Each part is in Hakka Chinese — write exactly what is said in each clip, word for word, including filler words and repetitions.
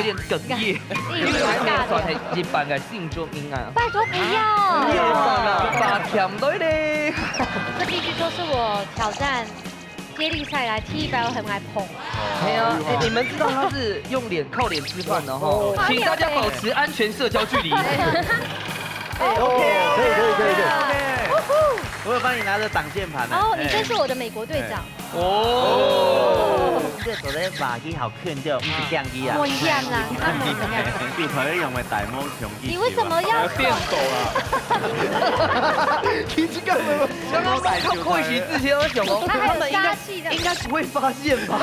有點哽咽，因為這算係一般个新竹人啊。拜託不要。不要啦，把強隊咧。這必須說是我挑戰接力賽來第一擺，我很害怕。哎呀，哎，你們知道他是用臉，靠臉吃飯的吼，請大家保持安全社交距離。哎，OK，OK，OK。可以，可以，可以，可以。我有幫你拿著擋箭牌呢。哦，你真是我的美國隊長。 哦，這做得話語好聽點，毋係嗆語啊。我一樣啊，啊，我一樣。有朋友用个大毛強語。你為什麼要變狗啊？其實根本想要看過去之前，我想說，他很殺氣的。他們應該，應該不會發現吧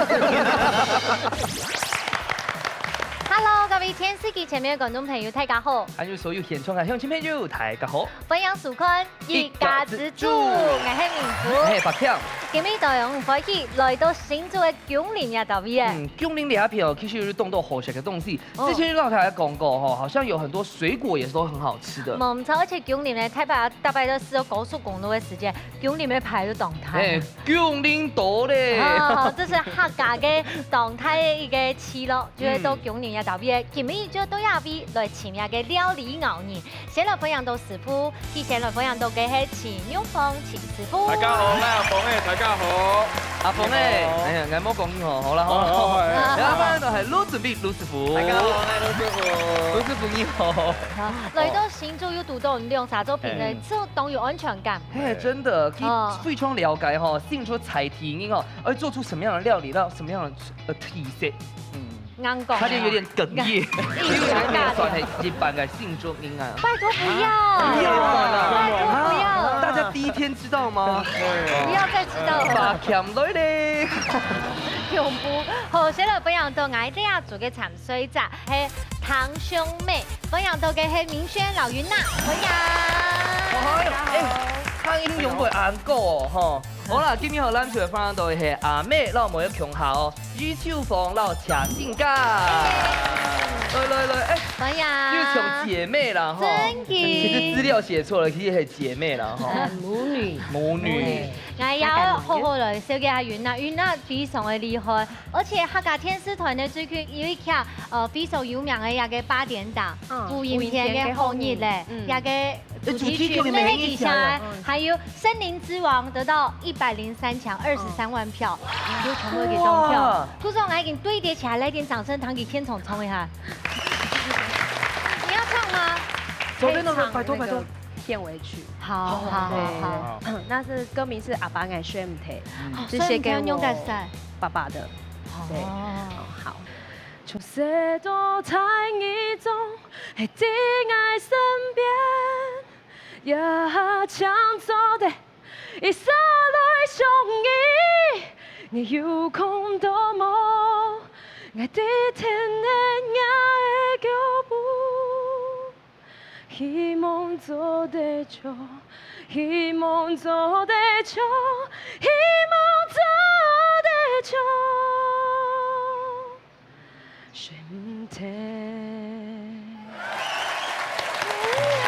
？Hello，各位電視機前面的觀眾朋友，大家好。還有所有現場的鄉親朋友，大家好。歡迎收看 一家之煮，𠊎係明珠。嘿，白強。今日當歡喜來到新竹个芎林這搭位仔。嗯，芎林這片哦，其實有當多好食个東西。哦。之前有老太太講過吼，好像有很多水果也是都很好吃的。無錯，而且芎林呢，大擺大擺在使用高速公路个時間，芎林个牌都當大。哎，芎林多咧。哦，這是客家个當大个一個聚落，就係到芎林這搭位仔。今日就到這位來尋這個料理𠢕人。 先來歡迎到師傅，佢先來歡迎到个係徐玉鳳徐師傅。大家好，𠊎阿鳳誒，大家好。阿鳳誒，你好。哎呀，𠊎無講你好，好啦，好啦，好，好，好。好，好。然後歡迎到係盧俊美盧師傅。大家好，𠊎盧師傅。盧師傅你好。好，來到新竹又堵到你兩儕做評論，嗯。這當有安全感。嘿，真的，去哦。非常了解吼，新竹在地人哦，會做出什麼樣的料理，到什麼樣的，呃，特色？嗯。 硬講啊。他就有點哽咽，因為他那算係一般个新竹人啊。拜託不要，不要啦，拜託不要。大家第一天知道嗎？不要再知道了。把強隊咧。恐怖。好，先來分享到𠊎這組个參賽者，係湯秀美，分享到个係明軒、老雲娜，歡迎。哎，湯英勇會恁高哦，吼。好啦，今日好，咱就分享到个係阿妹，摎我們共下哦。 余秋鳳摎謝信佳。來，來，來，哎，歡迎。又像姐妹啦，吼。真的。其實資料寫錯了，其實係姐妹啦，吼。呃，母女。母女。母女。哎呀，好好來紹介下雲娜，雲娜非常个厲害，而且客家電視台呢，最近有一條，呃，非常有名个一個八點檔，嗯，五月天个好日咧，五月天个好日，嗯。一個 哎，主題曲，主題曲你們很印象啊。那個底下還有森林之王得到一百零三強，二十三萬票，就全部給中票。哇！故所𠊎已經堆疊起來，來點掌聲，唐吉現場衝一下。你要唱嗎？走，走，走，可以唱那個，拜託，拜託。片尾曲。好，好，好，對，好。那是歌名是《阿爸愛睡毋忒》，嗯。是寫給我爸爸的。哦，睡毋忒，用得塞。對。哦。好。從細到大，你總 係在𠊎身邊，也淨做得一儕來想你。你有空到無？𠊎在等等若个腳步。希望做得著，希望做得著，希望做得著。 睡毋忒。哎呀，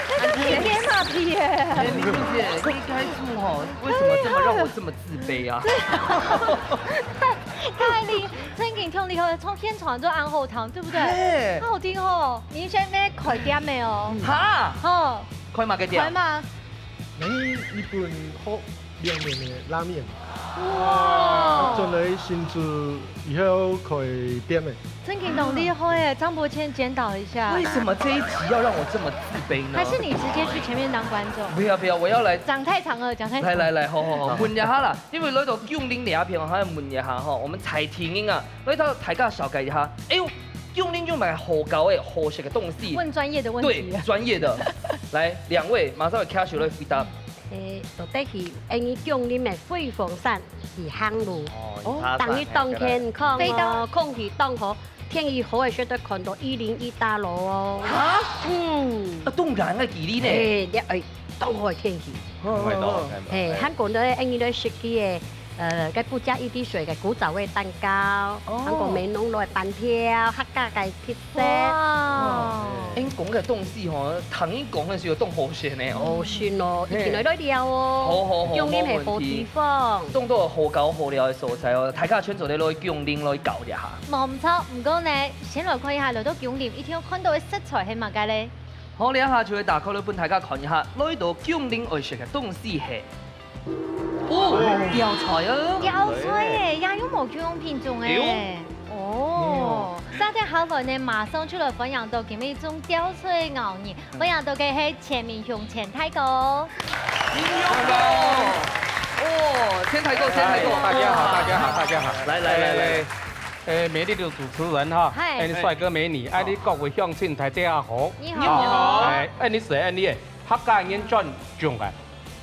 那個甜甜馬屁耶。哎，明珠姐，一開始吼，為什麼這麼讓我這麼自卑啊？太，太厲，真的挺厲害，從現場就恁好聽，對不對？嘿。很好聽哦，你現在開店沒有？哈？哦。開麼个店？開嗎？ 每日本學涼麵个拉麵。哇！轉來新竹以後開店个。真的當厲害耶，張伯謙檢討一下。為什麼這一集要讓我這麼自卑呢？還是你直接去前面當觀眾？不要不要，我要來。講太長了，講太長。來來來，好好好，問一下啦，因為來到芎林這片，還要問一下吼，我們在地人啊，來到大家紹介一下。哎喲，芎林有麼个好搞个、好食个東西？問專業的問題。對，專業的。來，兩位馬上要開始來回答。 誒，到底係，因為芎林个飛鳳山去行路，哦，去爬山，當日當健康哦，飛到空氣當好，天氣好个時節看到一零一大樓哦。哈？嗯。啊，當遠个距離呢。誒，你，誒，當好个天氣。哦，哦，哦。嘿，還講到，因為咧設計个，呃，該不加一滴水个古早味蛋糕，哦。還講美濃路个粄條，客家个特色。哇。哦。恁講个東西吼，聽你講个時候當好食呢，哦。好食哦，嘿。一定來來尞哦。好，好，好，芎林係好地方。無問題。當多好搞好尞个所在哦，大家全做得來芎林來搞一下。無毋著，毋過呢，先來看一下來到芎林一定愛看到个食材係麼个咧？好，這下就會打開來分大家看一下，來到芎林愛食个東西係 哦，吊菜啊。吊菜耶，也有無共樣品種耶。哎喲。哦，續等下來呢，馬上就來分享到今日種吊菜个藝人，分享到个係錢明雄錢大哥。明雄哥，哦，錢大哥，錢大哥。大家好，大家好，大家好。來，來，來，來。哎，美麗的主持人哈，嗨。哎，帥哥美女，哎，你各位鄉親大家好。你好。哎，哎，你是哎，你客家人專種个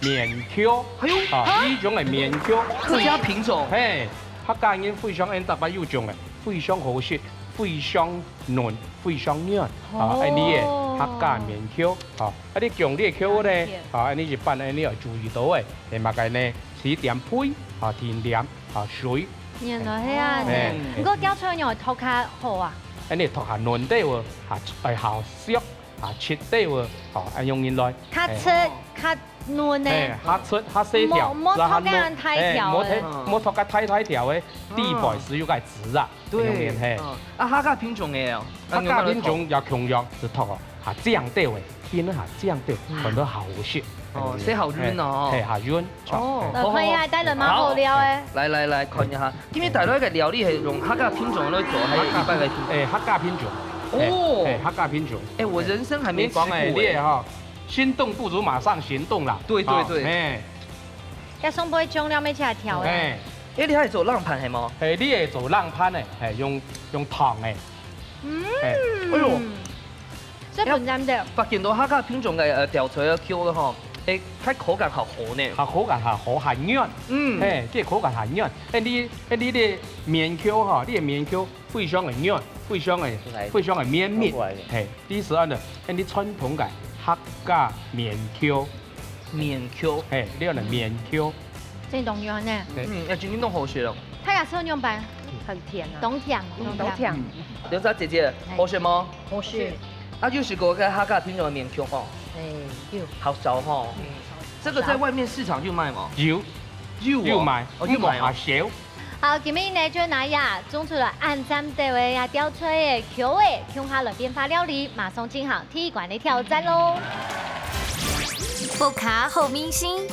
棉蔻，哎喲，啊，啊？這種个棉蔻，客家品種。嘿，客家人非常愛搭配這種个，非常好食，非常嫩，非常軟。啊，哦。恁呢个客家棉蔻，啊，恁呢蔣烈蔻呢，啊，恁呢一般恁呢愛注意到个，係麼个呢？係點肥，啊，添點，啊，水。原來係恁呢，嘿。毋過吊菜愛擇較好啊。恁呢擇較嫩兜个，啊，愛較熟。 啊，切掉哦，哦，恁樣人來。較切，嘿。較嫩呢。嘿，較切，較細條，莫，莫擇較嫩，擇恁大條个。嘿，莫擇，莫擇較大大條个，底背係有个籽啊，對。恁樣人，嘿。嗯。啊，客家品種个哦，客家品種也共樣，係擇哦，較靚兜个，變得較靚兜，嗯。看到好食。哦，嗯。色好韌哦。嘿，較韌。 哦，好，好，好。來看一下，帶來麼个好料誒。好。來，來，來，看一下。今日帶來个料理係用客家品種來做，還係一般个品種？誒，客家品種。哦。誒，誒，客家品種。誒，我人生還沒吃過誒。你講誒，你誒吼，心動不如馬上行動啦。對，對，對。吼，誒。這上背醬料乜起來調誒。誒。誒，你還做冷盤係無？誒，你誒做冷盤誒，誒，用，用燙誒。嗯。誒。哎喲。 這本站的。發現到客家品種个，呃，吊菜个蔻个吼，誒，佢口感好好呢。佢口感好好，還軟。嗯。嘿，這口感還軟。誒，你，誒，你个棉蔻吼，你个棉蔻非常个軟，非常个，非常个綿密。嘿，第十二呢，誒，你傳統个客家棉蔻。 棉蔻。嘿，你愛來棉蔻。真當軟呢。嘿。嗯，要緊緊弄好些了。佢也係用粄，很甜啊。當甜，嗯，當甜。當甜。嗯。劉莎姐姐，哎。好食嗎？好食。啊，有食過該客家品種个棉蔻吼？哎，有。好少吼。嗯。這個在外面市場有賣嗎？有。有哦。有賣，哦，有賣哦。毋過較少。 好，今日呢，就拿呀，種出來恁讚个呀，吊菜个、蔻个，共下來變化料理，馬上進行第一關个挑戰咯。屋下好味緒，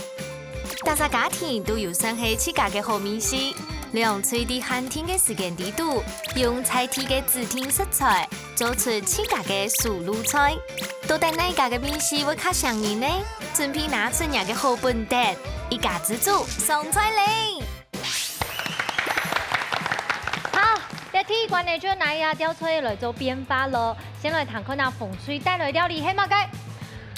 逐隻家庭都有算係自家个好味緒，兩隊在限定个時間裡肚，用在地个指定食材，做出自家个手路菜。到底哪家个味緒會較餳人呢？準備拿出若个好本事，一家之煮上菜咧！ 好，這第一關呢，就拿呀吊菜來做變化咯。先來聽看啊，紅隊帶來料理係麼个？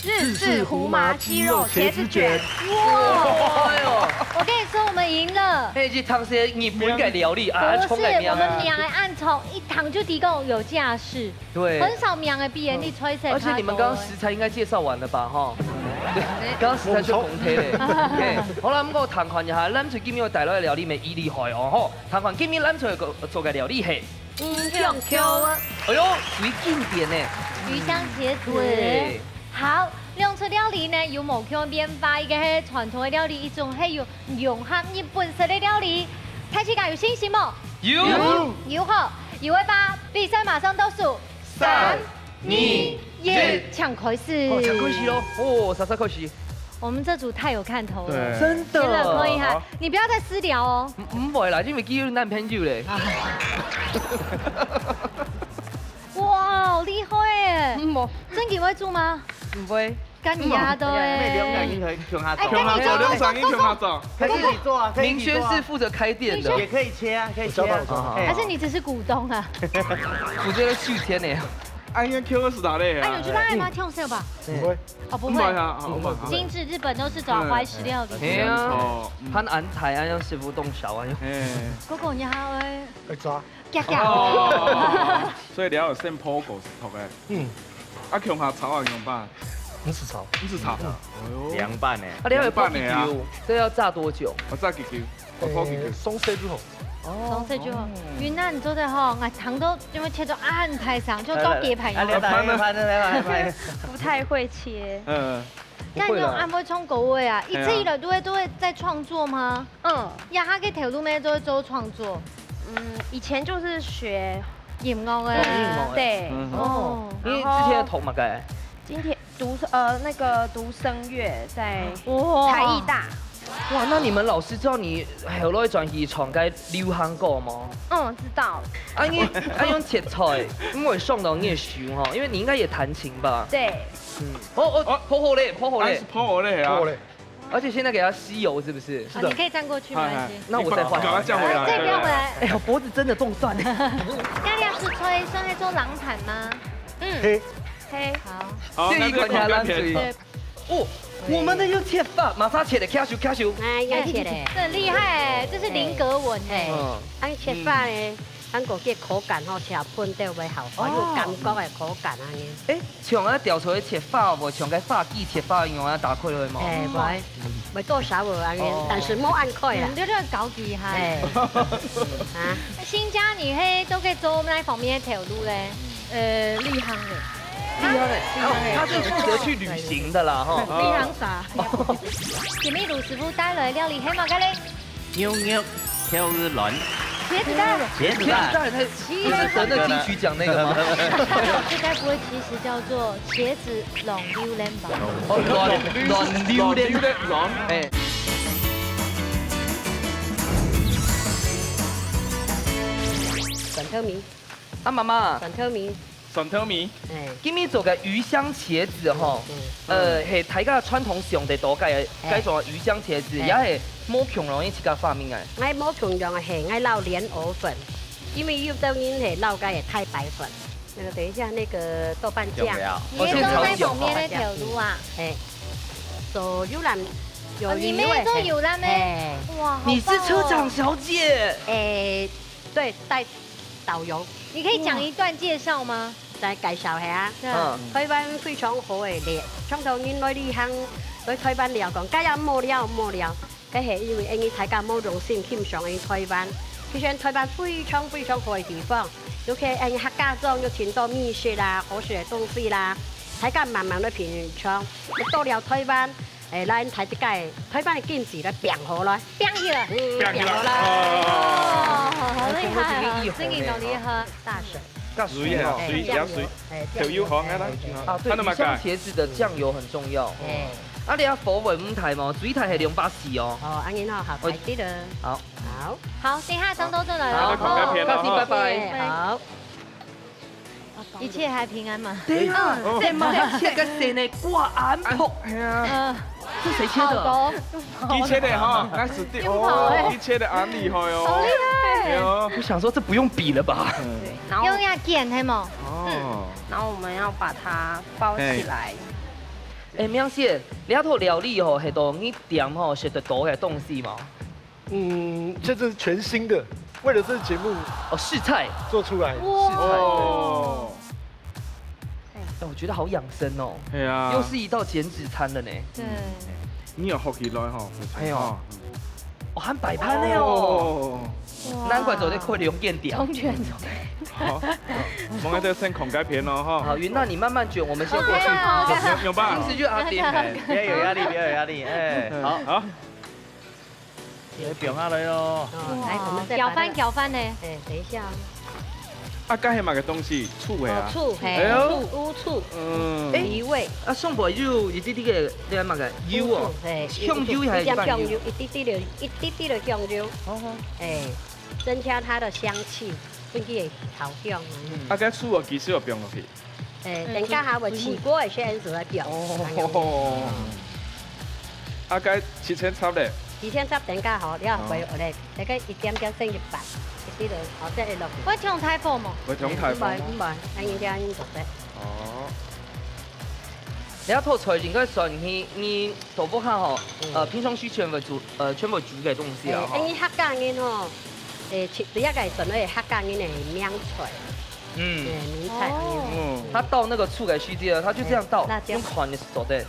日式胡麻雞肉茄子捲。哇！哎喲。我跟你說，我們贏了。嘿，這趟係日本个料理啊，不是，衝个名啊。我們兩個暗衝，一聽就知講有架勢。 對。很少名个比人的菜色較多。而且你們剛剛食材應該介紹完了吧，哈？對，剛剛食材就紅腿嘞。嘿，好啦，毋過聽看一下，藍隊今日有帶來个料理乜已厲害哦，吼。聽看今日藍隊个做个料理係。魚香茄子。哎喲，屬於經典呢。魚香茄子。對。好，兩出料理呢，有無共樣變化，一個係傳統个料理，一種係有 融合日本式个料理，大自家有信心無？有。有吼，有个話，比賽馬上倒數，三、二、一，請開始。哦，請開始咯。哦，煞煞開始。我們這組太有看頭了。對。真的。先來看一下，好。你不要再私聊哦。毋，毋會啦，因為佢有男朋友咧。哇，好厲害耶！嗯，無。真的會煮嗎？毋會。 跟你一樣的欸。嗯，兩個人可以共下做。哎，跟你做，兩個人共下做。可以一起做啊，可以一起做啊。明軒是負責開店的。也可以切啊，可以切啊。我知道，我知道。哎。還是你只是股東啊？我覺得續攤呢。啊，應該Q二十打嘞啊。哎，有去拉嗎？跳舞吧？不會。哦，不會。不會啊，不會啊。精緻日本都是找懷石料理。哎呀，哦，嗯。他安排啊，讓師傅動手啊，又。哎。哥哥，你好哎。會抓。 夾夾。哦，所以你愛有先烰過是毒个。嗯。啊，共下炒啊，共下。毋使炒。毋使炒。嗯。哎喲。涼拌呢。啊，你還有烰幾久？涼拌的啊。這要炸多久？我炸幾久？我烰幾久？呃，鬆脆就好。哦。上色就好。云南做得吼，我糖都因為切到恁大聲，就做雞排一樣。來，來，來，來，來，來，來。不太會切。嗯。該你有恁會唱歌个啊？一直以來都會，都會在創作嗎？嗯。呀，佢个頭路咩都會做創作。嗯，以前就是學音樂个。音樂个。對。嗯。哦。你之前讀麼个？今天讀，呃，那個讀聲樂在哇。台藝大。哇，那你們老師知道你後來轉去唱該流行歌嗎？嗯，知道。啊，你，啊，用切菜，因為上到你的手哈，因為你應該也彈琴吧？對。嗯。哦，哦，哦。好好咧，好好咧。哎，是好好咧啊。好好咧。而且現在給它吸油，是不是？啊，你可以站過去，沒關係。嗨，嗨。那我再換。你把，趕快叫回來，哎，這個不要回來。對，對，對。哎呀，脖子真的動斷。那你要是吹，算係做冷盤嗎？嗯。嘿。嘿。好。好，這一款你還爛嘴。那這個口感片。對。哦，我們的又切法，馬上切的，卡咻卡咻。哎，要切的。這很厲害欸，這是菱格紋欸。哎，嗯。恁切法呢，嗯。 恁个个口感吼，食飯都會好，哦。有感覺个口感恁呢。欸，像啊，吊出去切花，無像个花枝切花一樣啊，打開來嘛。欸，無，會做少無恁呢，哦。但是無恁快啦。嗯，這個高級哈。欸。啊。那新家你係都可以做哪方面个頭路咧？呃，旅行个。旅行个，哦，他是負責去旅行的啦，哈。旅行社。哦。今日盧師傅帶來个料理係麼个咧？ 牛肉豆乳卵。茄子蛋。茄子蛋。茄子蛋，那，不是得那金曲獎那個嗎？這該不會其實叫做茄子卵溜卵吧？哦，卵，卵溜卵。卵溜卵。欸。蒜頭米。啊，媽媽。蒜頭米。 蒜頭米。欸。今日做个魚香茄子吼，嗯，嗯。呃，係大家傳統上得到个，欸。該種魚香茄子，欸。也係無共樣个自家發明个。𠊎無共樣个係，𠊎落蓮藕粉，因為有兜人係落个係太白粉。那個，等一下，那個豆瓣醬。有沒有？哦，你係做哪方面个頭路啊？欸，做遊覽，哦，你乜做遊覽个？欸。哇，好棒哦。你是車長小姐。欸，對，帶導遊。你可以講一段介紹嗎？ 來介紹下啊。嗯。台灣非常好个咧，像頭人來旅行，來台灣尞講，該也無尞，無尞。該係因為因為大家無用心欣賞因台灣。其實台灣非常非常好个地方，尤其因客家庄有盡多美食啦，好食个東西啦，大家慢慢來品嚐。到了台灣， 欸，來，大家个台灣个經濟來拚好來。拚起來。嗯，拚起來。拚好來。哦，好厲害哦，真个當厲害。大水。加水哦，欸，水，加水。欸，豆油好，醬油。來，來。啊，對，看到嗎？魚香茄子的醬油很重要。欸。啊，你愛火會毋大嘛，水大係兩百四哦。哦，恁樣哦，好，哦。大滴了。好。好。好，等一下當多轉來哦。好，那看該片了哈。好，謝謝，拜拜。好。 一切還平安嗎？對啊，哦。這馬切个色呢，掛暗泡。哎呀。呃，這誰切的？好多。佢切个哈，該係對，用跑的。哦，佢切个恁厲害哦。好厲害。對哦。我想說，這不用比了吧？嗯。對，然後用那剪的嘛。哦。嗯，然後我們要把它包起來。欸，明姐，這道料理吼，係到你店吼食得到个東西嗎？ 嗯，這，這是全新的，為了這個節目哦，試菜。做出來。哇。試菜，對。哦。哎，我覺得好養生哦。對啊。又是一道減脂餐了呢。對。你有學起來吼，哎喲。哦。哦，還擺盤呢哦。哦。哇。難怪昨天快兩點。中卷中。好，我們在先看該片咯，哈。好，雲娜，你慢慢捲，我們先過去。OK，OK。有，有吧？臨時就阿斌。哎，不要有壓力，不要有壓力，哎，好。好。 也放下來咯。哦，來，我們再把它攪拌，攪拌呢。哎，等一下哦。啊，該係麼个東西？醋个啊？哦，醋，嘿，哎喲。醋，烏醋，嗯。哎，提味。啊，上背有一滴滴个，那麼个油哦。烏醋，嘿，香油還係一般油？一點香油，一滴滴的，一滴滴的香油。哦吼。哎，增加它的香氣，分佢个好香啊。嗯。啊，該醋哦，其實有放落去。 誒，等下下會起鍋个時陣就會放。哦。啊，該七千插咧？七千插等下好，了後會咧，大概一點點剩一半，一滴落，好，再落去。會忒大火無？會忒大火。毋會，毋會，恁樣這樣就得。哦。你這道菜應該算你，你 到屋下吼，嗯。呃，平常時全部煮，呃，全部煮个東西啊，誒，吼。因為客家人吼，誒，其，這個全部係客家人个名菜，嗯。誒，名菜。哦。嗯。他倒那個醋个時節，他就這樣倒，誒，辣椒。用看就做得。誒。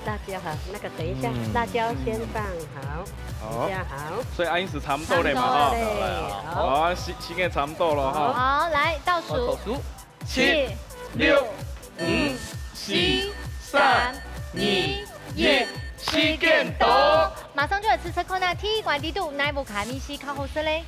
辣椒哈，那個等一下，嗯。辣椒先放好，好。等一下好。所以恁樣係差毋多了嘛，差毋多了，吼。好。好，時，時間差毋多了，吼。好，來，倒數。倒數。七、七、六、六、五、五、四、四、三、三、二、二、一，一，時間到。馬上就來試試看啊，第一關裡肚，哪一款味緒較好食咧？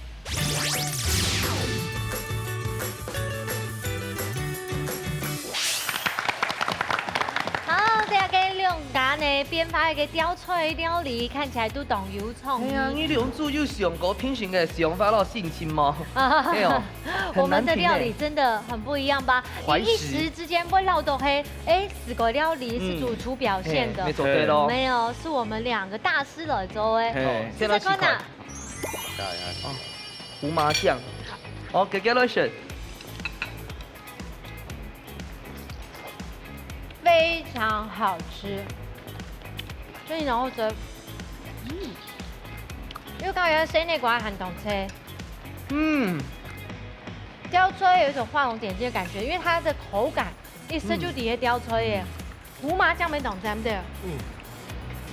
好，這個兩家呢，變化一個吊菜料理，看起來都當有創意。哎呀，你兩組有想過平常个想法咯，心情無？哎喲，我們的料理真的很不一樣吧？很難評欸。懷石。你一時之間會落到黑，哎，四個料理是主廚表現的。嗯。嘿，沒錯，對咯。沒有，是我們兩個大師來做的。嘿。哦，試試看啊。現在試看。哦，胡麻醬。哦，給，給，來選。 非常好吃，所以然後覺得，嗯，又剛才生那瓜很懂吃，嗯，吊菜有一種畫龍點睛的感覺，因為它的口感一吃就底下吊菜耶，嗯。胡麻醬沒懂吃，對不對？嗯，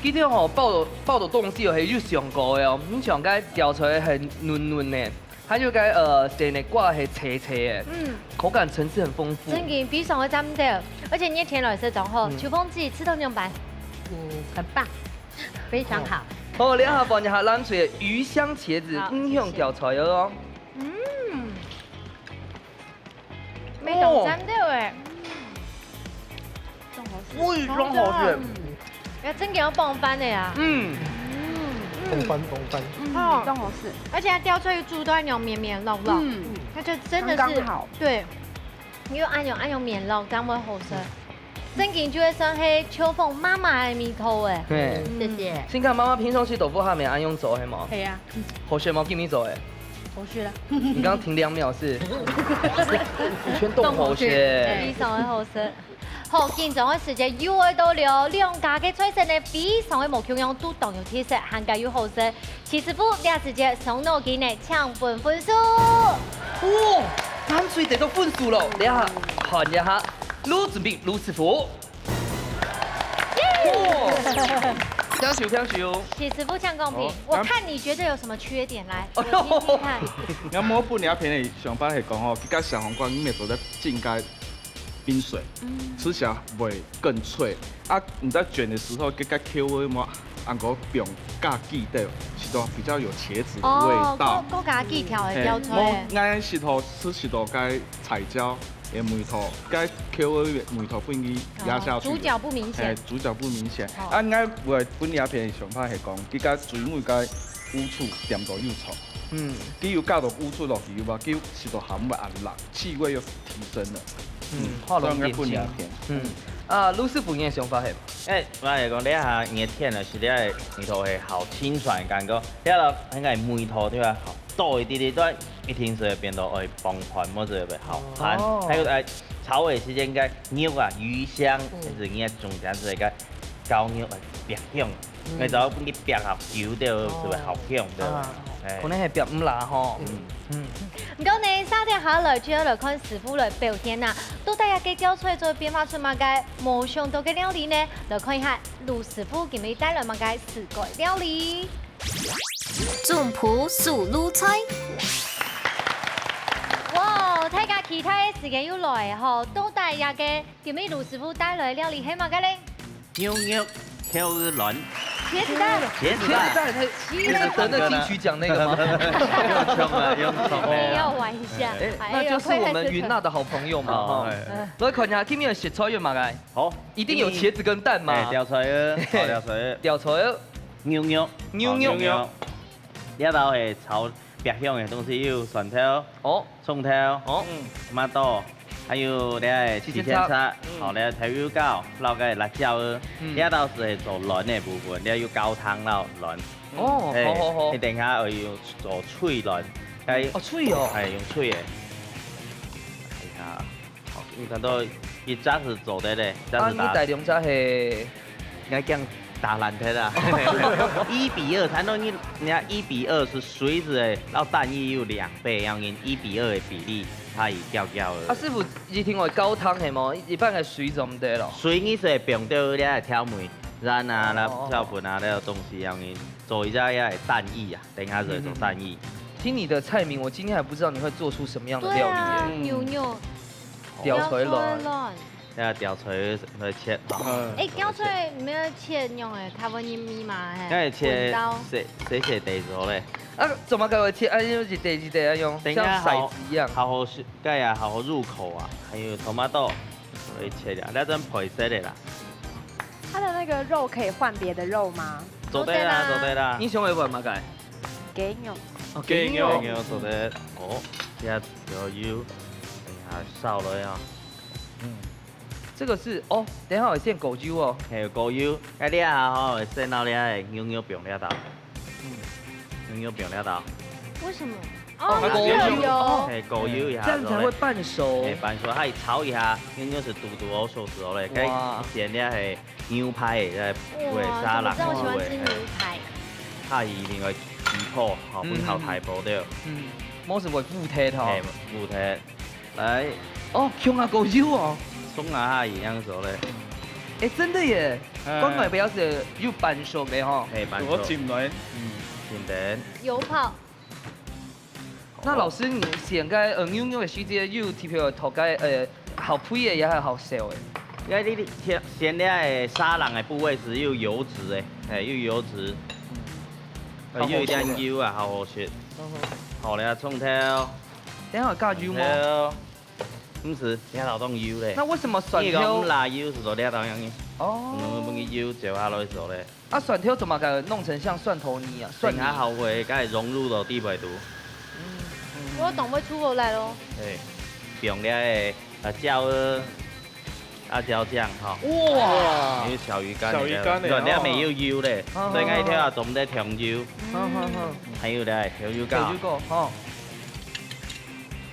今天吼，包的，包的東西有很有想過的哦，你想該吊菜很嫩嫩呢。 還有該，呃，生个瓜係脆脆个，嗯。口感層次很豐富。真个，非常个讚个，而且熱天來食正好，嗯。秋風姐試著仰般？嗯，很棒，非常好。好，這下換一下藍隊个魚香茄子，好，五香吊菜哦。謝謝。嗯。 味道真的哎。哦。非常好吃。嗯，要真个要傍飯个呀。嗯。嗯。傍飯，傍飯。嗯，哦。非常好吃。而且它吊菜又煮到那種綿綿糯糯，嗯。它就真的是，剛剛好。對，又恁樣，恁樣綿糯，這樣會好食。 正經就會算係秋風媽媽个味道欸。嘿。嗯。謝謝。先看媽媽平常時豆腐還無恁樣做，係無？係啊。好食無？今日做个。好食啦。你剛剛停兩秒是？全都好食。非常个好食。好，緊張个時節又愛到了，兩家个菜色呢，非常个無共樣，都當有特色，還較有好食。 徐師傅，這時節傷腦筋呢，請分分數。哦，藍隊得到分數了，這下看一下，盧子明、盧師傅。耶！哦，請坐，請坐。徐師傅，請公平，好，我看你覺得有什麼缺點，來，哎呦。我聽聽看。𠊎無分這片个想法係講吼，佢个小黃瓜你乜做得浸該 冰水，嗯。吃起來會更脆。啊，你在捲的時候，該个口味嘛，恁个放加幾滴，食到比較有茄子的味道。哦，過，過加幾條个吊菜。嘿，無，𠊎食到，是食到該彩椒个味道，該口味味道分佢壓下去。哦，主角不明顯。嘿，主角不明顯。好。啊，𠊎會分這片想法係講，佢个水母个烏醋點到又重。嗯。佢有加到烏醋落去，有無？佢有食到鹹味恁辣，氣味又提升了。 嗯，畫龍點睛。嗯，啊，盧師傅，你个想法係？欸，𠊎來講，這下熱天了，食這个味道係好清爽个感覺。這下應該味道對吧？好多一滴滴，對，一定係變到會崩盤，或者會好鹹。哦。還有，欸，炒个時間，該肉啊，魚香，嗯。還有你个中間係該絞肉啊，爆香。 嗯。𠊎就愛分佢煏較久，對，哦。就會好香，對。啊，欸。可能係煏毋罅吼。嗯。嗯。毋過呢，續等下來就愛來看師傅來表現啊，到底這个吊菜做變化出麼个無想到个料理呢？來看一下盧師傅今日帶來麼个四个料理。總鋪手路菜。哇，大家期待个時間又來吼，到底這个今日盧師傅帶來个料理係麼个咧？ 牛肉豆腐卵。茄子蛋。茄子蛋。茄子蛋，他，茄子蛋。不是得那金曲獎那個嗎？用衝了，用衝了。哎，要玩一下。哎，哎，那就是我們雲娜的好朋友嘛，哦，哈。哎，哎。來看一下，今日个食材有麼个？好。一定有茄子跟蛋嘛。哎，吊菜哦，好，吊菜哦。吊菜哦。牛肉。牛肉。好，牛肉。這道係炒爆香个東西，有蒜頭。哦。 蔥頭、哦。嗯。Tomato，還有這个四千七，四千七，嗯。好，這个豆油膏，摎个辣椒哦。嗯。這道係做卵个部分，這有高湯摎卵。哦，嘿，好，好，好。你等下愛用做脆卵，該，哦，脆哦。哎，用脆个。哎呀，好，你看到一隻係做得个，一隻係打。啊，你大兩隻係？ 應該講打爛忒啊。一比二，差不多你，你看一比二係水質个，然後蛋液有兩倍，要用一比二个比例，佢會攪攪个。啊，師傅，一定愛高湯係無？一般个水做毋得咯？水你係放到這个調味，卵啊，哦。然後粉啊，那種東西，然後你做一下也蛋液啊，等一下再做蛋液。嗯。聽你的菜名，我今天還不知道你會做出什麼樣的料理耶。對啊，嗯。牛肉。吊菜卵。吊菜卵。 要吊菜來切吼。嗯。欸，吊菜毋係切用个，較會入味嘛，嘿。該切滾刀。細，細細塊就好咧。啊，做麼个會切？啊，用一塊一塊啊用，等一下好，像骰子一樣。好好食，該啊，好好入口啊，還有tomato，所以切了，那真配色的啦。它的那個肉可以換別的肉嗎？做得啦，做得啦。做得啦。你想愛換麼个？雞肉。哦，雞肉。雞肉做得，哦，這有油，等一下燒了啊。嗯。 這個是，哦，等一下會先過油哦。嘿，過油。該這下吼，會先拿這个牛肉放這兜。嗯。牛肉放這兜。為什麼？哦，哦，過油。過油。哦。嘿，過油一下，這樣才會半熟。嘿，半熟，還炒一下，牛肉係堵堵好熟時候咧。哇。該先這係牛排，再煨沙拉，哇，怎麼知道我喜歡吃牛排？嘿。它一定會起泡，吼，嗯，分好大泡的。嗯，嗯。無係會烏忒吼。嘿，烏忒。 來。哦，香啊，夠油哦。鬆啊，一樣熟咧。欸，真的耶。哎。關外表係有半熟个吼。嘿，半熟。我進來。嗯，進來。油泡。那老師，你選該，呃，牛肉个時節，有特別討該，呃，好配个也係好燒个？因為你，你選，選這个沙朗个部位係有油脂个，嘿，有油脂。嗯。呃，有一點油啊，好好食。嗯哼。好了，蔥頭。 等下加油無？對哦。毋係，這兜當油咧。那為什麼蒜頭？你講毋罅油係做這兜樣呢？哦。嗯，分佢油焦下來係做咧。啊，蒜頭做麼个弄成像蒜頭泥啊？蒜泥。等下好會，該融入到底背肚。嗯，嗯。我當會出火來咯。對，放這个辣椒啊，辣椒醬吼。哇。還有小魚乾，小魚乾呢，你看，你看，哦。這下有油咧，哦，所以𠊎一定愛做得調油。好，好，好。還有咧，調油膏。調油膏，吼。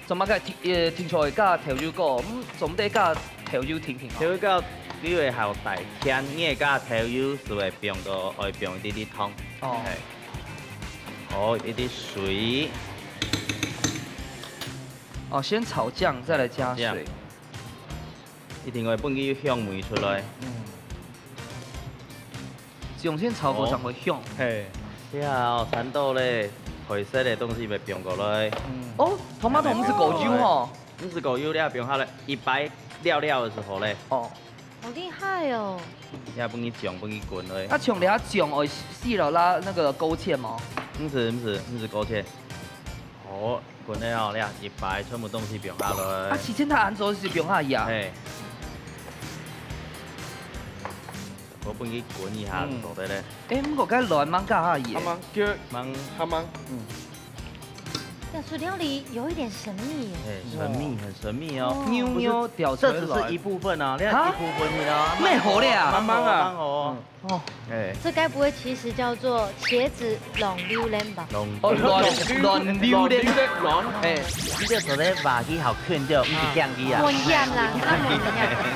做麼个，呃，定著愛加豆油膏，嗯，做毋得加豆油定定哦。豆油膏你會好帶甜，你會加豆油就會放到，會放一滴滴糖。哦。嘿。哦，一滴水。哦，先炒醬，再來加水。炒醬。 一定愛分佢香味出來。嗯。只用先炒過正會香。哦。嘿。對啊，哦，餐桌咧，配色个東西會放過來。嗯。哦，tomato毋係過油吼。毋係過油，你愛放下來，一擺了了个時候咧。哦。好厲害哦。你愛分佢醬，分佢滾落去。啊，像你遐醬愛死了啦，那個勾芡嗎？毋係，毋係，毋係勾芡。哦。 滾了後，你啊，一擺全部東西放下來。啊，之前佢恁早就放下去啊？嘿。𠊎分佢滾一下，嗯。做得咧。欸，毋過該卵吂加下去耶。還吂，叫，還吂。還吂，嗯。這道料理有一點神秘耶。嘿，神秘，哦。很神秘哦。哦。牛肉吊菜卵。這只是一部分啊，你看，啊？一部分而已啊。乜好咧啊。還吂啊。還吂哦。嗯。 哦。欸。這該不會其實叫做茄子卵溜卵吧？卵，哦，卵，卵溜卵。卵。欸。你這做得話佢好看著，毋係講佢啊。無影啦，啊，無影。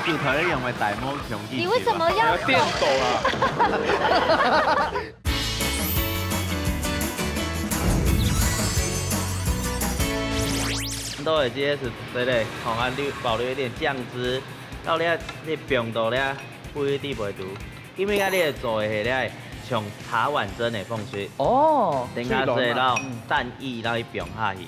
就頭先用个大毛熊去你為什麼要用電動啊？都會，這个係，對，對，好，啊，留，保留一點醬汁，到你，你放到你杯底背肚。 因為啊，你會做个係咧，像茶碗蒸个方式。哦。等下係落，嗯。蛋液落去放下去，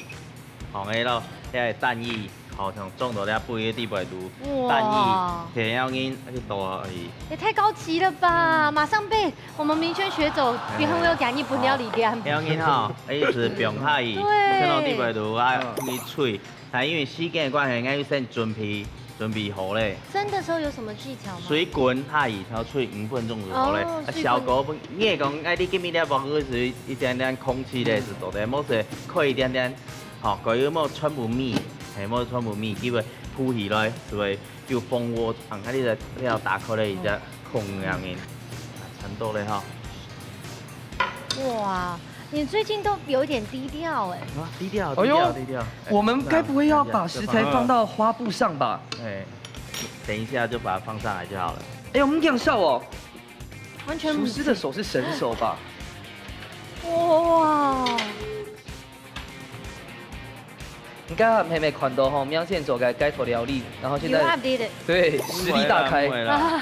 放个落，遐个蛋液，好像裝到咧杯个底背肚，哇。蛋液，摕了緊，啊，去倒落去。也太高級了吧！嗯。馬上被我們民權學者，哎。然後又講日本料理店。好，了緊吼，一直放下去，對。放到底背肚啊，嗯。你炊。 但因為時間个關係，𠊎愛先準備，準備好咧。蒸的時候有什麼技巧嗎？水滾下去，然後炊五分鐘就好咧。哦，啊，水滾。小火，你會講，哎，你今日咧，包括係一點點空氣咧，嗯。係做得，無係開一點點，吼，佢有無全部米，係無全部米，佢會浮起來，係會有蜂窩，啊，你就，你要打開咧，一隻空樣个，嗯。啊，差不多咧，吼。哇， 你最近都有一點低調欸。啊，低調，哎呦，低調，低調。哎，我們該不會要把食材放到花布上吧？哎，等一下就把它放上來就好了。哎呦，我們這樣笑哦。完全不是。廚師的手是神手吧？哇。你剛剛妹妹看到吼，苗先做个街頭料理，然後現在，有update的。對，實力大開。不會啦，不會啦。啊。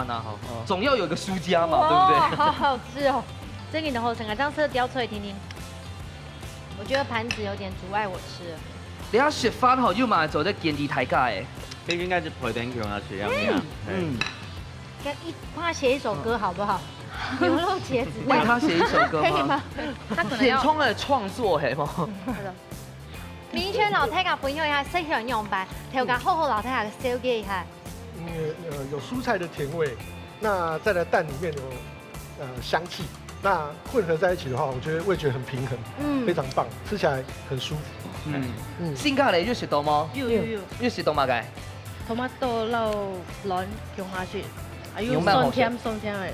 款啊，吼，哦。總要有一個輸家嘛，對不對？哇，好好吃哦！真的好食啊，這樣吃得掉出來聽聽。我覺得盤子有點阻礙我吃了。等下食飯吼，又嘛做得建議大家誒。這應該係配電視啊，係啊，嗯。嗯。跟一，幫他寫一首歌好不好？牛肉茄子蛋。為他寫一首歌嗎？可以嗎？他可能要填充了創作，嘿嗎？好的。明軒摎大家分享一下，食起來仰般？頭家好好摎大家紹介一下。嗯，呃，有蔬菜的甜味，那再來蛋裡面有，呃，香氣，那混合在一起的話，我覺得味覺很平衡，嗯。非常棒，吃起來很舒服。嗯。嗯。新加坡有食到嗎？有，有，有。有食到麼个？Tomato摎卵共下去，啊，有酸甜酸甜的，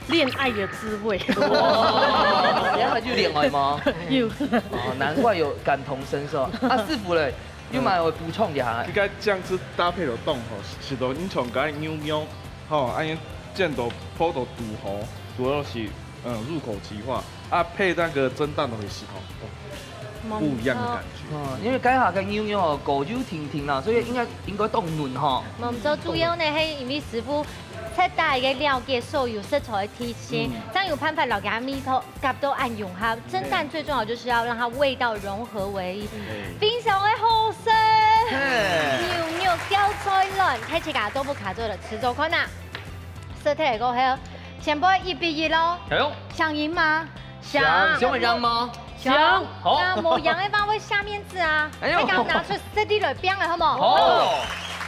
戀愛的滋味。哦，戀愛就戀愛嗎？有。哦，難怪有感同身受。啊，師傅嘞，有無愛補充一下？這個醬汁搭配到當好，食到你像該牛肉，吼，恁樣煎到泡到肚好，主要係，嗯，入口即化。啊，配那個蒸蛋都會食到，哦，不一樣的感覺。哦，因為該下个牛肉哦，膏油定定啦，所以應該，應該當嫩吼。無錯，主要呢，係因為師傅徹底个了解所有食材个特性，嗯。正有辦法摎佢味道 夾到恁融合，蒸蛋最重要就是要讓它味道融合為一，嗯。非常的好食。嘿。牛肉吊菜卵，大自家都不卡做的吃做看啊！食起來過後，全部一比一咯。哎喲。想贏嗎？想。想贏嗎？想。好。那無贏的話會下面子啊。哎喲。大家拿出實力來拼了，好無？好。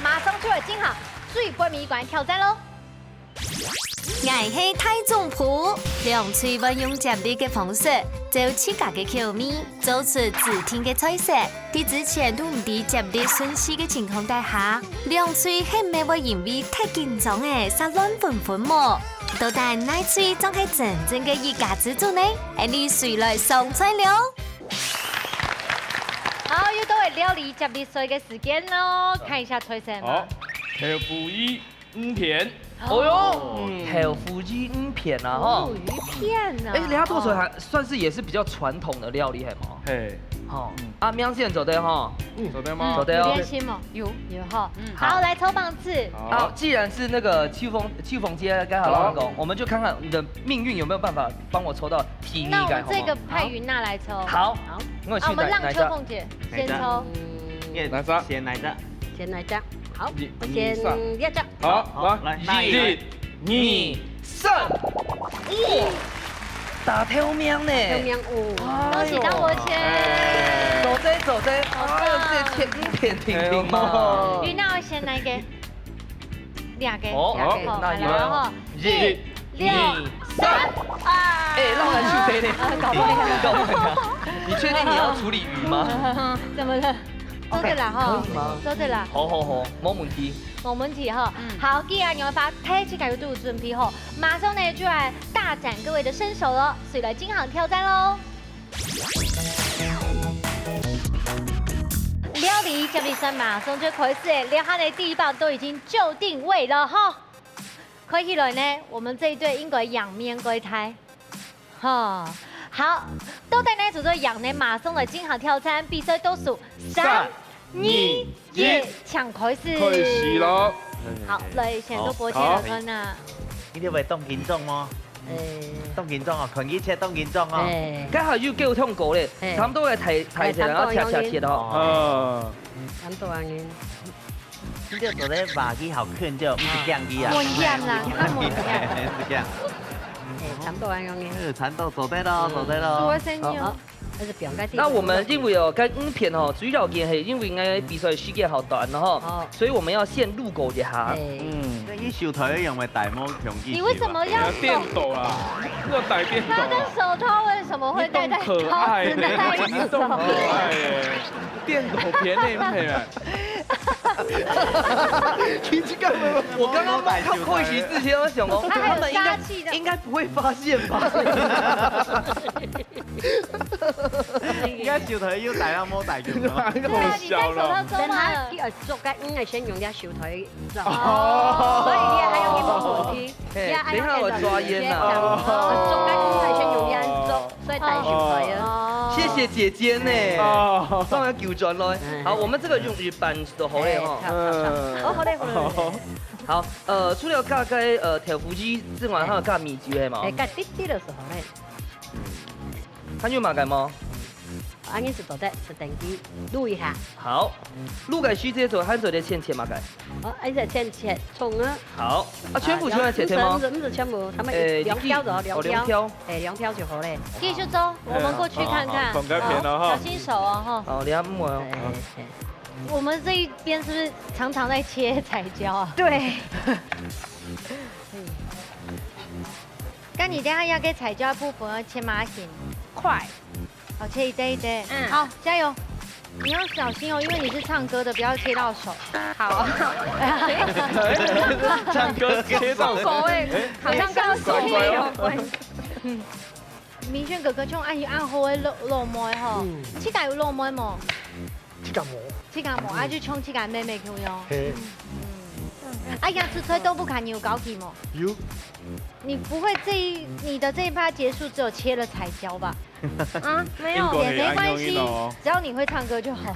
馬上就要進行最尾一關挑戰咯。𠊎係大總舖，兩隊會用接力个方式，照自家个口味，做出指定个菜色。在之前都毋知接力順序个情況底下，兩隊係毋係會因為忒緊張仔，煞亂紛紛無？到底哪隊正係真正个一家之煮呢？𫣆俚隨來上菜了。好，又到了料理接力賽个時間咯，看一下菜色嘛。好，豆腐乳 魚片。哦喲，嗯。豆腐乳魚片啊，吼。哦，魚片啊。哎，你看剁出來還算是也是比較傳統的料理，係無？嘿。吼，嗯。啊，明顯做得吼。嗯。做得嗎？做得哦。有練習嗎？有，有哈。嗯。好，來抽棒子。好。好，既然是那個秋鳳，秋鳳姐剛好亂講，好。我們就看看你的命運有沒有辦法幫我抽到第一個，那我們這個派云娜來抽。好不好？好。好。我有去拿，啊，我們讓秋鳳姐先抽。拿一張。嗯。哪一張？先哪一張？先哪一張？好，一，我先二，三。這張。 好，好，來，來，一、二、三。哇，大頭名呢？大頭名哦。哎喲。恭喜張國謙。哎。做得，做得。好棒。哎喲，這切魚片定定嘛。哎喲。云娜愛先來一個，兩個。哦，好，好，那你們。來了哈。一、一、二、三。啊。哎，讓我來去飛呢。啊，搞不好。搞不好。你確定你要處理魚嗎？怎麼了？ 做得啦吼，OK，可以嗎？做得啦。好，好，好，無問題。無問題吼。嗯。好，既然你會發，大家有都有準備吼，馬上呢就來大展各位的身手了，所以來進行挑戰咯。料理接力賽馬上就開始了，這下呢第一棒都已經就定位了吼。看起來呢，我們這一隊應該贏面較大。 吼，好，到底哪組做贏呢？馬上來進行挑戰，比賽倒數三、三、二、二、一，一，請開始。開始咯。好，來，先做國際的分啊。好。你會當緊張嗎？誒。當緊張啊，看佢切當緊張啊。誒。剛好又溝通過咧，誒。差不多个大，大細，誒，然後切，切，切哦。啊。嗯，差不多恁樣。 你就做得話佢好近就，毋使驚佢啊。危險啦，較危險。是這樣。誒，差不多恁樣个。呃，差不多做得咯，做得咯。做得先哦。好，還是不用該地方。那我們因為哦，該影片哦，主要原因係因為𠊎比賽時間好短了哈，哦。所以我們要先錄過一下。誒。嗯。該你手台用个大毛強氣球啊？你為什麼要手？電動啦，那種大電動啊。他的手套為什麼會戴在你當可愛呢，你當可愛耶。 電動便的，毋係啊？我剛剛看過去之前，我想說，他還有殺氣的。他們應該，應該不會發現吧？應該手頭有戴啊，無戴就好。對啊，你戴手套做嘛。等下去，呃，做該，應該先用一下手頭做。哦。所以你還有一個問題，嘿，你還有等一下我抓煙啊。哦。做該，應該先用一下做。 所以大失敗啊。哦。謝謝姐姐呢。哦。幫我糾轉來。嗯。好，我們這個用一半就好了吼。哎，好，好，好。嗯。哦，好嘞，好嘞，好嘞。好，呃，除了加該，呃，豆腐乳之外，還有加米酒係無？哎，加滴滴就好嘞。還有麼个無？啊，你係做得，係等佢滷一下。好，滷个時節就還做得先切麼个？哦，還係先切蔥啊。好，啊，全部全部切切嗎？哎，不是，不是全部，他們，哎，兩條就好，兩條。哦，兩條。 哎，兩條就好嘞。繼續做，我們過去看看。哎，好，好，好，看該片了哈。哦，小心手哦，哈。好，你要摸哦。哎，哎，哎。我們這一邊是不是常常在切彩椒啊？對。該你等下要給彩椒部分要切麼个形？塊。 好，切一垤一垤。嗯。好，加油！你要小心哦，因為你是唱歌的，不要切到手。好。唱歌切到手。手欸，哎，好像跟手有關。乖乖哦。嗯。明軒哥哥，像恁樣恁好个老，老妹吼，嗯。自家有老妹無？自家無。自家無，嗯。啊，就像自家妹妹共樣。嘿。嗯。啊，呀，出菜都不看你有搞起無？有。你不會這一，你的這一趴結束只有切了彩椒吧？ 啊，沒有。也沒關係，只要你會唱歌就好。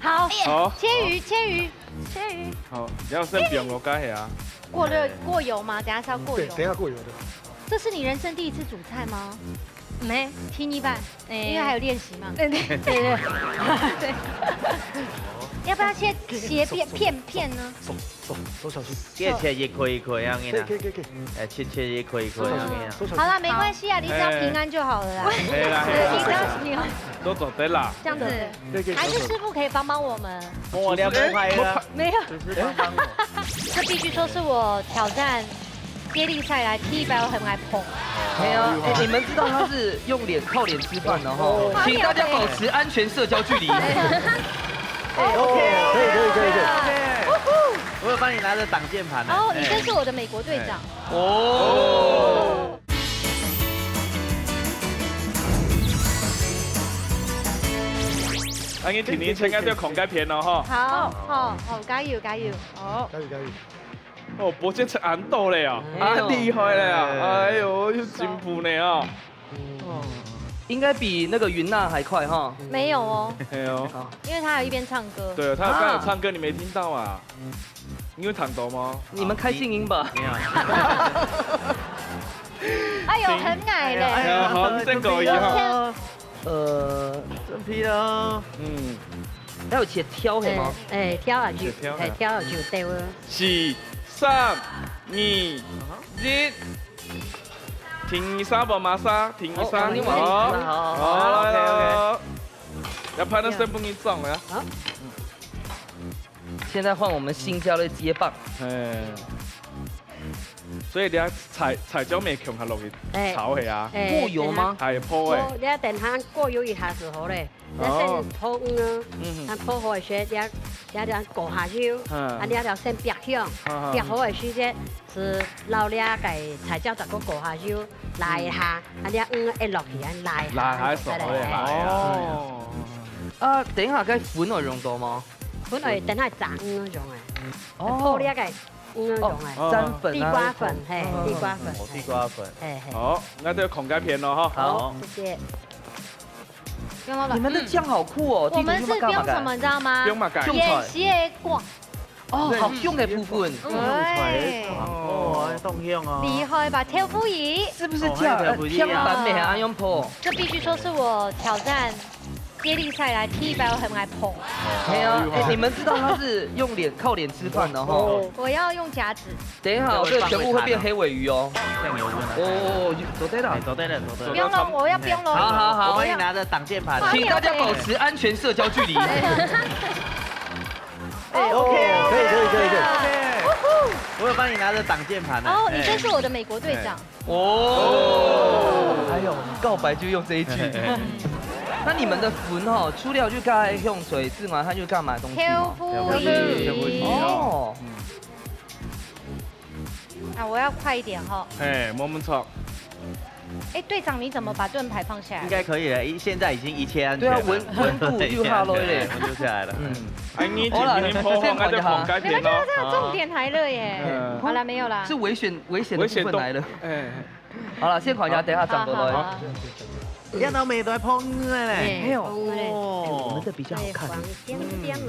好，好。切魚，切魚，切魚。好，你要先不用我該下啊。過熱，過油嗎？等下是要過油。對，等一下過油的。這是你人生第一次煮菜嗎？沒。第二擺，哎。因為還有練習嘛。對，對，對，對。對。要不要切斜片片片呢？手手手小心，可以切一块一块样的啦。可以可以可以可以，哎，切切一块一块样的啦。手小心手小心。好啦，没关系啊，你只要平安就好了啦。哎，可以啦，对，你只要平安。都走得啦。这样子，可以可以。还是师傅可以帮帮我们？摸我两个拍啦，没有，只是帮帮我。这必须说是我挑战接力赛来第一擺，我很愛碰。没有，哎，你们知道他是用脸靠脸吃饭的哈，请大家保持安全社交距离。哎，OK，可以可以可以可以。我有帮你拿着挡箭牌呢。哦，你真是我的美国队长。哦。啊，你天天应该都要看该片了哈。好，好，好，加油，加油。好。加油加油。哦，伯杰成恁多了呀，啊，厉害了呀，哎呦，有进步呢啊。哦，应该比那个云娜还快哈。没有哦，哎呦，因为他有一边唱歌。对，他有刚有唱歌，你没听到啊？你有听到吗？你们开静音吧。没有。哎呦，很矮嘞。哎呀，好，你先搞一下。呃，真皮了。嗯，还有切挑嘿吗？哎，挑下去，切挑啊。哎，挑下去，对哦。四、三、二、一，停一下，宝马莎，停一下。哦，哦，你往好，好，好，来，OK，OK。来，来，来。要拍那身份证照呀。好。现在换我们新教练接棒。哎。所以你要踩，踩脚没穷还容易哎。潮黑啊。哎，过油吗？还有破哎。哦，你要等它过油一下就好嘞。 你先鋪黃啊，嗯。啊鋪好个時，你，你，你過下油，嗯。啊你條先煏香，嗯，嗯。煏好个時節係撈這个菜椒，再過過下油，拉一下，嗯。啊你黃啊一落去，啊拉一下，拉下手，再來。拉下手。哦。啊，等一下該粉愛用到嗎？粉愛等下炸黃用个，哦。鋪這个黃用个。哦，哦。蘸粉啊，地瓜粉，係，嗯。地瓜粉，哦，地瓜粉。係，係。好，那就孔該片咯哈。好。謝謝。 不用了。你们的酱好酷哦，我们是不用什么，你知道吗？不用嘛，改。不用嘛，改。演习的广。哦，好用的部分。嗯。对。哦，当香哦。厉害吧，豆腐乳。是不是这样？哦，还有豆腐乳啊。呃，香版美还用破？这必须说是我挑战接力赛来第一擺，我很愛碰。哎呀，哎，你们知道他是用脸，靠脸吃饭的哈。哦。我要用夹子。 等一下，这个全部会变黑尾鱼哦。酱油不能太多。哦，做得了。哎，做得了，做得了。不用了，我要不用了。好，好，好。我帮你拿着挡箭牌了。请大家保持安全社交距离。哎，OK，可以，可以，可以，可以。我有帮你拿着挡箭牌呢。哦，你真是我的美国队长。哎。哦。哎呦，告白就用这一句。那你们的粉哦，除了就该香水之外，它就干嘛东西吗？豆腐乳。哦。 啊，我要快一点哈。哎，没，没错。哎，队长，你怎么把盾牌放下来？应该可以了，现在已经一切安全了。对啊，温，温度又下落了。对，温度下来了。嗯。哎，你好啦，今天破防，那就那先看一下。那就这样，重点来了耶。嗯。好了，没有啦。是危险，危险的部分来了。危险动-，哎。好了，先看一下，等一下转过来。好，好，好。 你看到没，都在碰了嘞。哎，没有。碰了嘞。哦。哎，我们的比较好看。对，黄亮亮啊，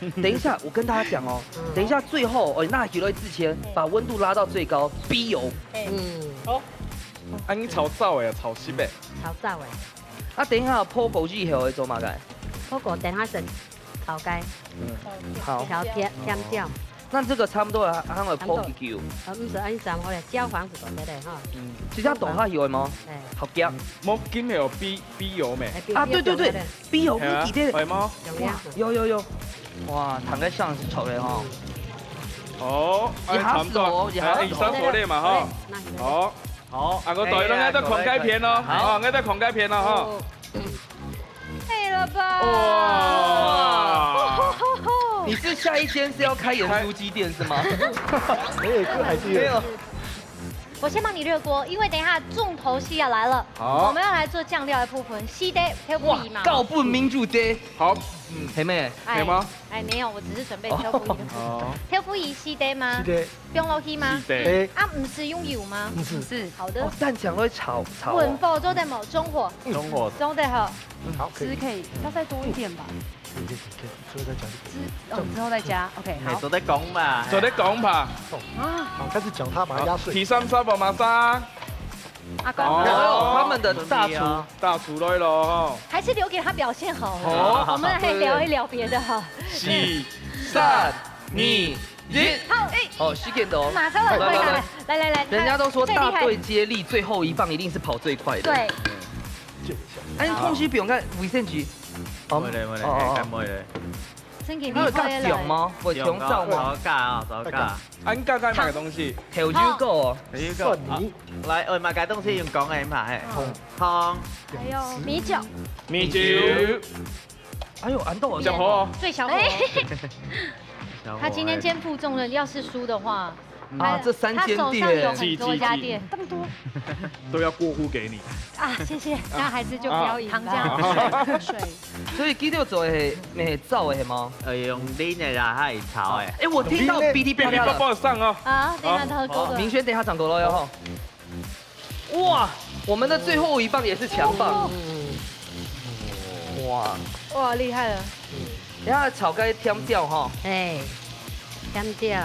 嗯。等一下，我跟大家讲哦，嗯。等一下最后，哦，拿起来之前，哎。把温度拉到最高，逼油。哎。嗯。好。啊，你炒燥哎，炒稀呗。炒燥哎。啊，等一下，泡过以后会做嘛个？泡过，等下先炒开。嗯。好。调甜，甜椒。那这个差不多啊，还有泡几久？差不多。啊，毋使，啊，你三个咧，焦黄就做得了哈。嗯。这下倒下去会吗？哎。好香。没，今天有逼，逼油没？哎，逼，啊，对对对，逼油，逼油，你记得。系吗？有呀。有有有。哇，坦克上是炒的哈。哦，哎，差不多，也还好，哎，上手了嘛哈。对，那你好。好，啊，我对，哎呀，那个孔开篇咯，好，那个孔开篇咯哈。哦。 配了吧？哇！你是下一间是要开盐酥鸡店是吗？没有，这还是有。没有。我先帮你热锅，因为等一下重头戏要来了。好。我们要来做酱料的部分，西得可以哇，吗？告诉民主姐。好，嗯，黑妹。哎，黑吗？哎，没有，我只是准备挑布衣。哦。挑布衣西得吗？西得。 放落去吗？是的。哎。啊，毋使用油吗？毋使。是。好的。哦，蛋黄會炒，炒哦。文火做得無？中火。中火。中得好。嗯，好，可以。汁可以，要再多一点吧。可以，可以，可以，可以，最后再加一点。汁，哦，之后再加。OK，哎，好。做得講嘛。做得講嘛。哦，啊。好，开始攪它，把它压碎。好，第三步，馬上。阿公。哦，他们的大厨。大厨来了哈。还是留给他表现好了。哦。我们来聊一聊别的哈。四、三、二、一。好，哎。哦，时间到。马上来，来，来，来，来，来，人家都说大队接力，最后一棒一定是跑最快的。对。哎，你空气不用看卫生局。哦，没了，没了，哦，哦，哦。哎，看没了。真给力。他有加酱吗？有加酱吗？早加啊，早加。俺加加买个东西。调酒过哦。调酒过。蒜泥。啊，来，呃，买个东西用讲个嘛，嘿。糖。还有米酒。米酒。哎呦，俺都有讲好哦。最小火。哎。他今天肩负重任，要是输的话，啊，他，这三间店。他手上有很多家店。这么多。都要过户给你。啊，谢谢，那还是就不要赢了。糖浆。水。所以今天做的是，是燥的是吗？呃，用淋的啦，还有炒的。哎，我听到噼里啪啦了。噼里啪啦上啊。啊，等一下，他喝过了。明轩，等一下上过了哟，吼。哇，我们的最后一棒也是强棒。哇。哇，厉害了。等一下炒个甜椒哈。哎，甜椒，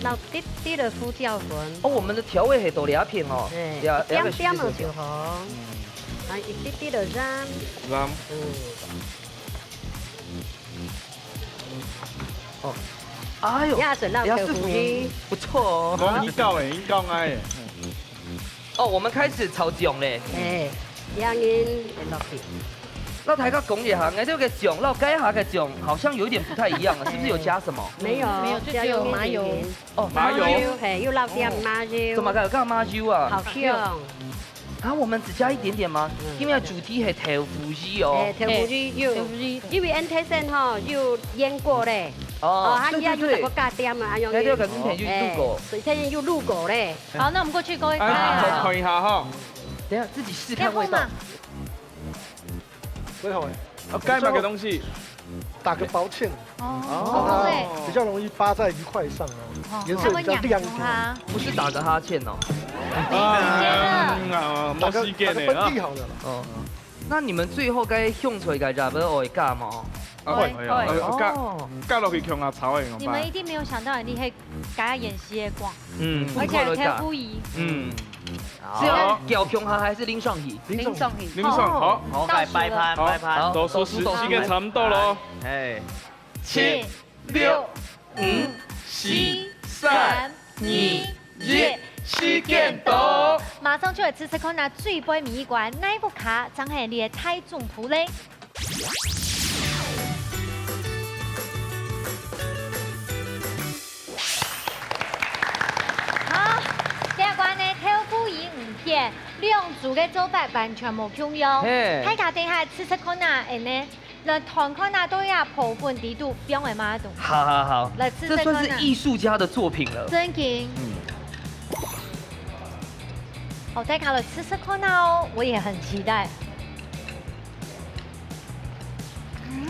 落滴滴的胡椒粉。哦，我们的调味很多，两片哦。哎，两，一点点就好。啊，一滴滴的盐。盐。嗯。 哦，哎呦，也是老豆腐乳。也是不错哦。講你教的，你教𠊎的。哦，我们开始炒醬嘞。哎，洋人落去。那大家讲一下，哎，这个酱，那该下个酱好像有一点不太一样了，是不是有加什么？没有，没有，就只有麻油。只有洋人。哦，麻油。麻油，嘿，又落点麻油。怎么个有加麻油啊？好香。 啊，我们只加一点点吗？嗯。因为主题是豆腐乳哦。哎，豆腐乳有，豆腐乳。因为恁頭先吼有醃過咧。哦，哦，佢也有一個加點啊，對，對，對。恁樣。哎，對，可是豆腐乳有滷過。哎，所以佢有滷過咧。好，那我們過去各位看。哎，看一下哈。等一下，自己試看味道。你看嘛。 真好哎。哦，該買个東西。打个薄芡，哦，對。比較容易扒在魚塊上哦，哦，顏色比較亮一點。它會染紅它。不是打个哈欠哦。沒時間了。啊，沒時間了啊。打个，打个噴嚏好了啦。哦，那你們最後該香菜个也愛加嗎？啊，會，會，會。哦。加，加落去共下炒个，你們一定沒有想到，你會 加芫荽个梗，嗯，而且還有豆腐乳。嗯，是要攪共下還是淋上去？淋上去。淋上，好。好，倒數了。擺盤，擺盤。好，倒數時，倒數，倒數。時間差不多咯。哎。七、六、五、四、三、二、一，時間到。馬上就來試試看啊，最尾尾一關，哪一屋下正係你个大總鋪咧？ 好，這關呢，豆腐乳毋變，兩組个做法完全無共樣。嘿。大家等下試試看啊，恁呢，來看看啊，到底啊，婆粉底肚放个麼个東西。好，好，好。來試試看啊。這算是藝術家的作品了。真經。嗯。好，大家來試試看啊哦，我也很期待。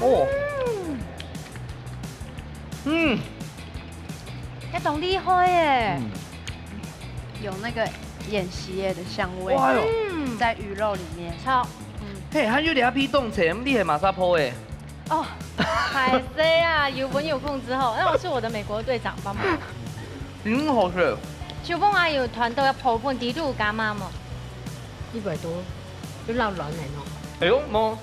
哦。嗯。嗯。該當厲害耶。嗯。有那個芫荽的香味，哇喲。嗯。在魚肉裡面。超，嗯。嘿，還有兩皮凍菜，你係麼儕鋪个？哦，歹勢啊，有朋友控之後，那我是我的美國隊長幫忙。嗯，好食。小鳳阿姨有團隊个婆粉底肚有加麼个無？一百多，就老軟个喏。哎喲，無。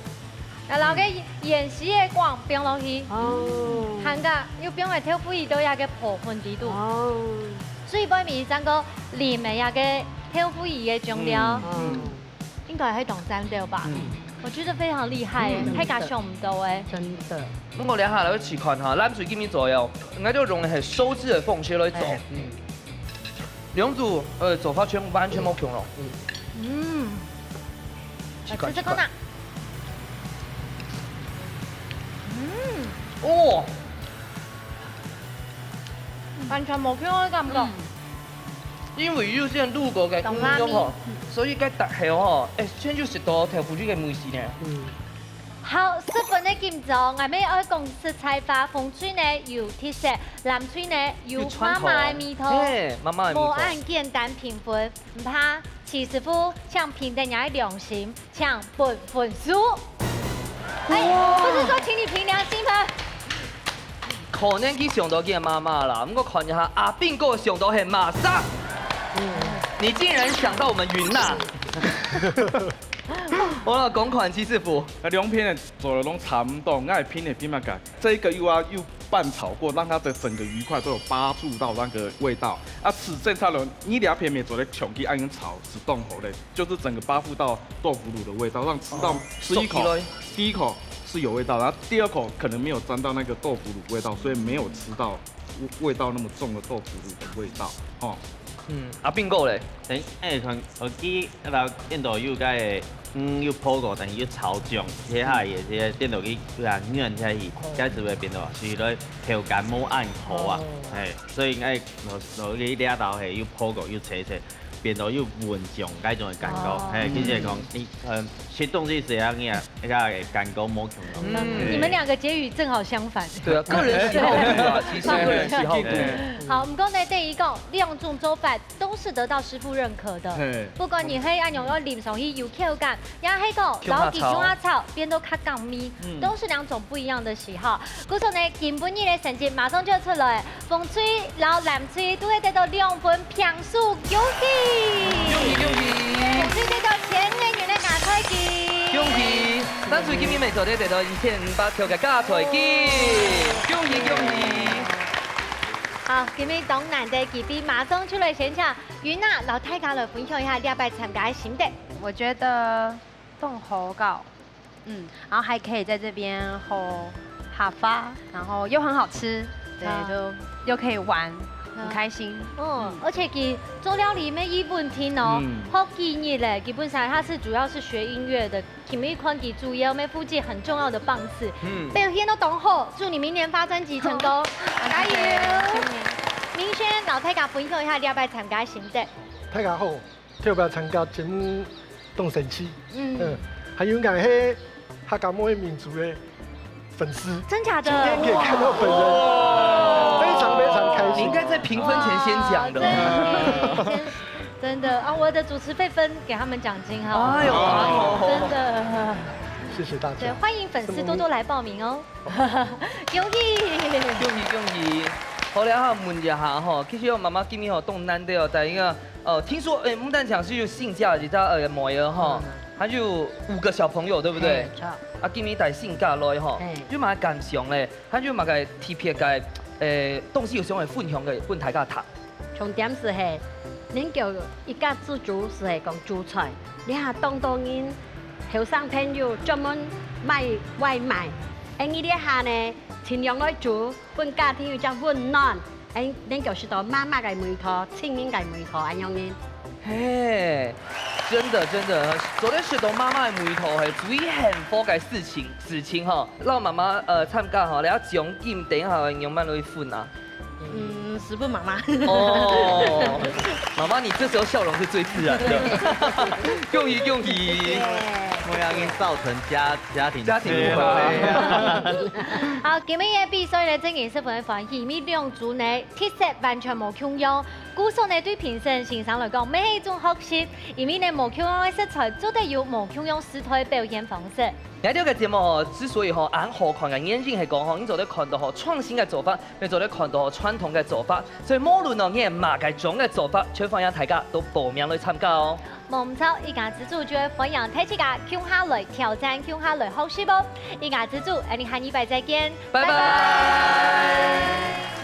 然後該芫荽个梗放落去，哦。還加又放个豆腐乳到該个婆粉底肚。哦。最尾面正過淋个該个豆腐乳个醬料。嗯，嗯。應該係當讚个吧？嗯。我覺得非常厲害耶，嗯。大家想毋到欸。真的。毋過這下來試看哈，藍水今日做个，應該就用个係手指个方式來做。哎，嗯。 兩組，呃，做法全部完全無共樣。嗯。嗯。試看，來試試看啊。試看。嗯。哦。完全無共樣个感覺。嗯。因為有先滷過个，懂啦，嗯，有吼，你，嗯。所以該搭配吼，哎，全就食到豆腐乳个味緒呢。嗯。 好，十分个緊張，𠊎乜愛講實在話，紅隊呢有特色，藍隊呢有媽媽个味道。有傳統。嘿，媽媽个味道。無恁簡單評分，毋怕，徐師傅，請憑等若个良心，請分分數。哎，哇。不是說請你憑良心嗎？可能佢想到佢个媽媽啦，毋過看一下阿斌哥想到係麼儕。你竟然想到我们云南。好了，公款七师傅，那两片的做了拢差不多，我的拼的拼嘛个，这个又要又拌炒过，让它的整个鱼块都有巴住到那个味道。啊，吃正常人，你两片面做的穷去按样炒，是冻好嘞，就是整个巴附到豆腐乳的味道，让吃到吃一口，第一口是有味道，然后第二口可能没有沾到那个豆腐乳味道，所以没有吃到味道那么重的豆腐乳的味道，哦。嗯，阿斌哥嘞？等，哎，看，我记得印度有个，嗯，有泡过，但是有炒酱，这下也是印度去啊，软下去，这样子会变到，所以咧口感无恁好啊，哎，所以应该我我去这道系有泡过，有切切，变到有混酱该种的感觉，哎，其实讲，你嗯，吃东西是啊，你啊，那个感觉无共样。嗯，你们两个结语正好相反。对啊，个人喜好不一样，其实个人喜好不一样。好，我们刚才第一个两种做法都是得到师傅认可的。嘿。不管你黑暗用要淋上去有口感，也黑个老给熊啊草变到卡港咪，都是两种不一样的喜好。故所呢，今晡日的成绩马上就要出来， 红隊摎蓝隊都会得到两份平手，恭喜！恭喜恭喜！红队得到千元个压岁金。恭喜！蓝队今日乜做得得到一千五百块个压岁金。恭喜恭喜！好，今日當難得个機會，馬上就來先請云娜摎大家來分享一下這擺參加个心得。我觉得凍好搞，嗯，然后还可以在这边喝哈发，然后又很好吃，对，啊。就又可以玩，很开心。嗯，而且佢做料理乜一本定哦，嗯。好几日嘞，基本上他是主要是学音乐的，佢乜看佢主要乜负责很重要的棒次，嗯。表现到当好，祝你明年发专辑成功，加油！谢谢。明轩摎大家分享一下這擺參加个心得。大家好， 特别参加节目当神奇。嗯。嗯，还有俺是客家妹民族的粉丝，真假的？今天可以看到本人，哇。非常非常开心。你应该在评分前先讲的。哦，真的，先，真的啊，我的主持费分给他们奖金哈。哎呦，哎呦。真的。谢谢大家。对，欢迎粉丝多多来报名哦。 恭喜！恭喜恭喜！好了哈，问一下吼，其实我妈妈今日吼當難得哦，在一个呃，听说哎，牡丹强是有新嫁一个呃妹儿哈，嗯。她就有五个小朋友，对不对？嘿，错。啊，今日带新嫁来哈，嘿。有蛮感想嘞，她有蛮个特别个呃东西有想要分享个，分大家谈。 重点是嘿，恁久一家之煮是嘿讲煮菜，這下當多人後生朋友專門買外賣，恁呢這下呢，盡量來煮，分家庭有隻溫暖，恁恁久食到媽媽个味道，親人个味道，恁樣呢。嘿，真的真的，做得食到媽媽个味道，嘿，最幸福个事情事情吼。摎媽媽呃參加吼，來獎金等一下仰般來分啊？ 嗯，是不，妈妈？哦，妈妈，你这时候笑容是最自然的。恭喜恭喜！谢谢。我要给你造成家家庭家庭误会。好，今日个比赛呢，真个十分欢喜，因为兩组呢，特色完全无共样。故所呢，对评审先生来讲，乜係一种学习，因为呢，无共样个食材，做得有无共样时代表现方式。 𠊎兜个节目吼，之所以吼恁好看个原因係講吼，你做得看到吼創新个做法，也做得看到吼傳統个做法，所以無論哦你係麼个種个做法，全歡迎大家都報名來參加哦。無毋著，一家之煮就會歡迎大自家共下來挑戰，共下來學習哦。一家之煮，𠊎等下禮拜再見，拜拜。拜拜。